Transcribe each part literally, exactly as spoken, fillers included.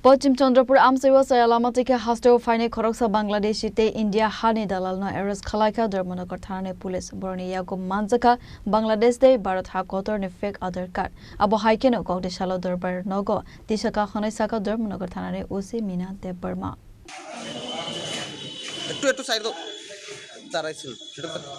Pochim Chandrapur amchai o chaya lama twi khe hasteo phainai khoroksa Bangladeshi tei India hani dalalno arrest khwlaikha Dharmanagar thanani police. Borokni yago manjakha Bangladesh tei Bharat ha kotorni fake Aadhaar card. Abo hai kheno kokdisalo Dorbar nogo tisa kakhwnai sakha Dharmanagar thanani O C Mina Debbarma. একটু একটু সাইড দাও। দাঁড়াইছিল সেটা তো।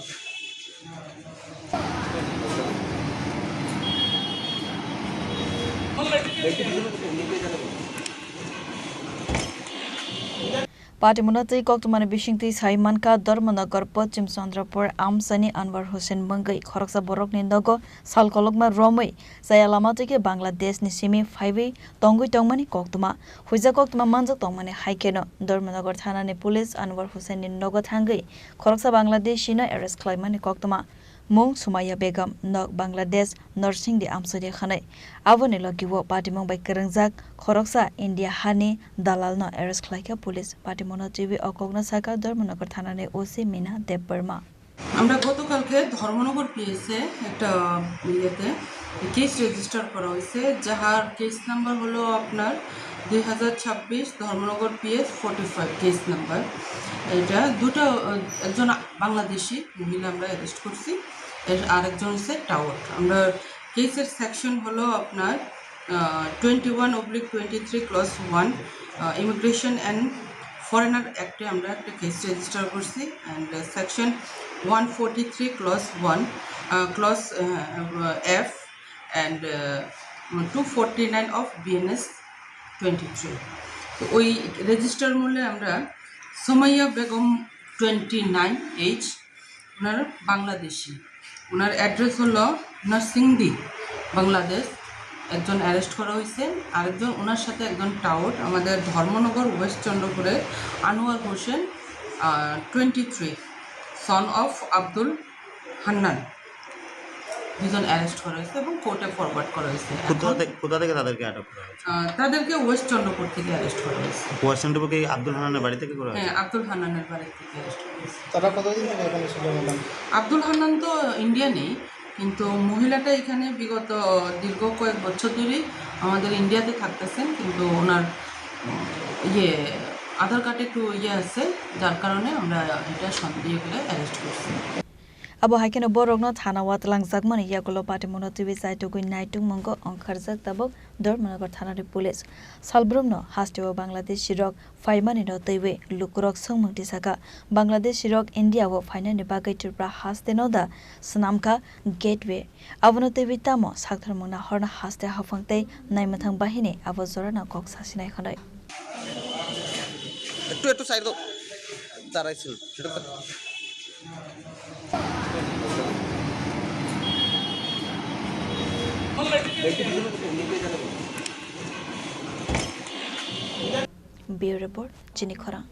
Patimuna twi koktwmani bisingtwi sai mankha Dharmanagar Pochim Chandrapur amchaini Anwar Hussain mungwi khoroksa borokni nogo sal kolokma romwi chaya lama twi khe Bangladeshni simi phaiwi tongwi tongmani koktwma. Huijak koktwma manjak tongmani hai kheno Dharmanagar thanani police Anwar Hussainni nogo thangwi khoroksa Bangladeshino arrest khlaimani koktwma. Mung Sumaya Begum, nok Bangladesh, Norsingdi amchaini khwnai. Aboni logi o patimung bai kwrwngjak khoroksa India hani dalalno arrest khlaikha police. Patimungno twiwi o kokno sakha Dharmanagar thanani O C Mina Debbarma. আমরা গতকালকে ধর্মনগর পিএসএ একটা ইয়েতে case register করা হয়েছে, যাহার case number হলো আপনার দুই হাজার ছাব্বিশ, Dharmanagar PS forty five case number. এটা দুটো, আহ, একজন বাংলাদেশি মহিলা আমরা অ্যারেস্ট করছি, এর আরেকজন হচ্ছে টাওট। আমরা কেসের সেকশন হলো আপনার twenty one oblique twenty three clause one, immigration and foreigner অ্যাক্টে আমরা একটা কেস রেজিস্টার করছি, and section one forty three clause one, clause F, and two forty nine of BNS twenty three. তো ওই রেজিস্টার মূল্যে আমরা Somaiya Begum, twenty nine age, ওনার বাংলাদেশি। ওনার অ্যাড্রেস হলো নরসিংদী, বাংলাদেশ। একজন অ্যারেস্ট করা হয়েছে, আরেকজন ওনার সাথে একজন টাউট আমাদের ধর্মনগর ওয়েস্ট চন্দ্রপুরের Anwar Hossain, twenty three, son of Abdul Hannan. দুজন অ্যারেস্ট করা হয়েছে এবং কোর্টে ফরওয়ার্ড করা হয়েছে। কোথা এখন, থেকে, কোথা থেকে তাদেরকে আটক করা হয়েছে? আহ, তাদেরকে ওয়েস্ট চন্দ্রপুর থেকে অ্যারেস্ট করা হয়েছে। ওয়েস্ট চন্দ্রপুর কি আব্দুল হান্নানের বাড়ি থেকে করা হয়েছে? হ্যাঁ, আব্দুল হান্নানের বাড়ি থেকে অ্যারেস্ট করা হয়েছে। তারা কতদিন থেকে এখানে ছিল, ম্যাডাম? আব্দুল হান্নান তো ইন্ডিয়া নেই, কিন্তু মহিলাটা এখানে বিগত দীর্ঘ কয়েক বছর ধরেই আমাদের ইন্ডিয়াতে থাকতেছেন, কিন্তু ওনার, উম, ইয়ে, আধার কার্ডে একটু ইয়ে আছে, যার কারণে আমরা এটা সন্দেহ করে অ্যারেস্ট করছি। Abo hai kheno borokno thana o twlangjakmani yagulo patimungno twiwi chaitugwi naitukmungo ongkharjak tabuk Dharmanagar thanani police. Salbrumno hasteo Bangladeshi rok phaimani no twiwi lukurok swngmung tisakha. Bangladeshi rok India o phainani bagwi Tripura haste no da swnamkha gateway. Abono twiwi tamo saktharmung nahorna haste haphang tei naimwthang bahini abo jorano kok sasinai hwnwi. একটু একটু সাইড দাও। দাঁড়াইছিল সেটা তো। Bureau Report, Chini Khorang.